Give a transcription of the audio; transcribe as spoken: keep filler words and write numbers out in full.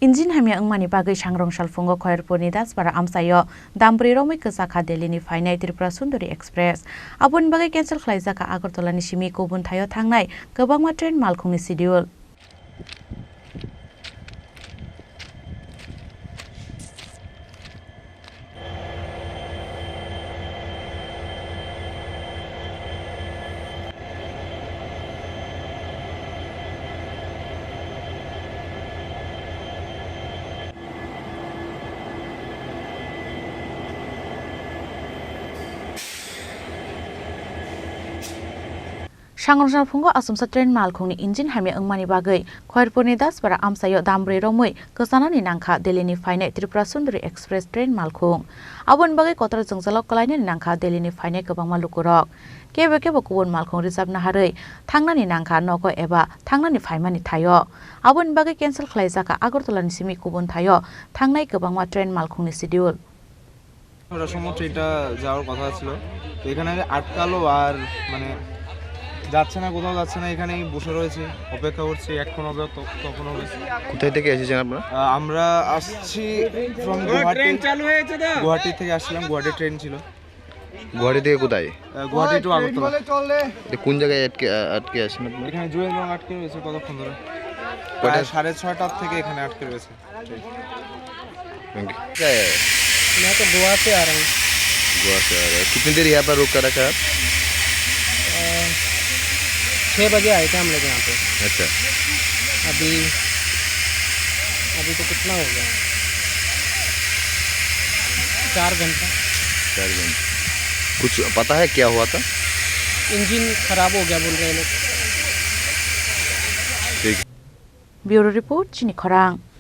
Engine hamya wngmani bagwi sangrong salphungo Khoyerpurni Dasbara amchaio dambrwi romwi kwchakha Delhini phainai Tripura Sundari Express. Aboni bagwi cancel khlaijak kha Agartala ni simi kubun thaio thangnai kwbangma train malkhungni schedule. Sangrong salphungo achomsa train malkhungni engine hamya wngmani bagwi Khoyerpurni Dasbara amchaio dambrwi romwi kwchanani nangkha Delhini phainai Tripura Sundari Express train malkhung. Aboni bagwi kotor jwngjalo kwlainani nangkha Delhini phainai kwbangma lukurok. Kebo kebo kubun malkhung reserve naharwi thangnani nangkha nogo eba thangnani phaimani thaio. Aboni bagwi cancel khlaijak kha Agartala ni simi kubun thaio thangnai kwbangma train malkhungni schedule. ওটার সময় ট্রেনটা যাওয়ার কথা ছিল, তো এখানে আটকালো আর মানে যাচ্ছে না, কোথাও যাচ্ছে না, এখানেই বসে রয়েছে, অপেক্ষা করছি, এখন হবে তো- তখন হবে। কোথায় থেকে এসেছেন আপনারা? আহ, আমরা আসছি ফ্রম গুয়াহাটি। ট্রেন চালু হয়েছে তো? গুয়াহাটি থেকে আসছিলাম, গুয়াহাটি ট্রেন ছিল। গুয়াহাটি থেকে কোথায়? আহ, গুয়াহাটি টু আগরতলা। এটা কোন জায়গায় আটকে আটকে আছেন আপনারা? এখানে জুয়েল রং আটকে রয়েছে কতক্ষণ ধরে? কয়টা? প্রায় সাড়ে ছয়টার থেকে এখানে আটকে রয়েছে। Thank you। क्या है? मैं तो गोवा से आ रहा हूँ। गोवा से आ रहे हैं। कितनी देर यहाँ पर रुक कर रखा है आप? अ, छः बजे आए थे हम लोग यहाँ पे। अच्छा। अभी, अभी तो कितना हो गया? चार घंटा। चार घंटा। कुछ पता है क्या हुआ था? इंजन खराब हो गया बोल रहे हैं लोग। ठीक। Bureau report, Chini Khorang.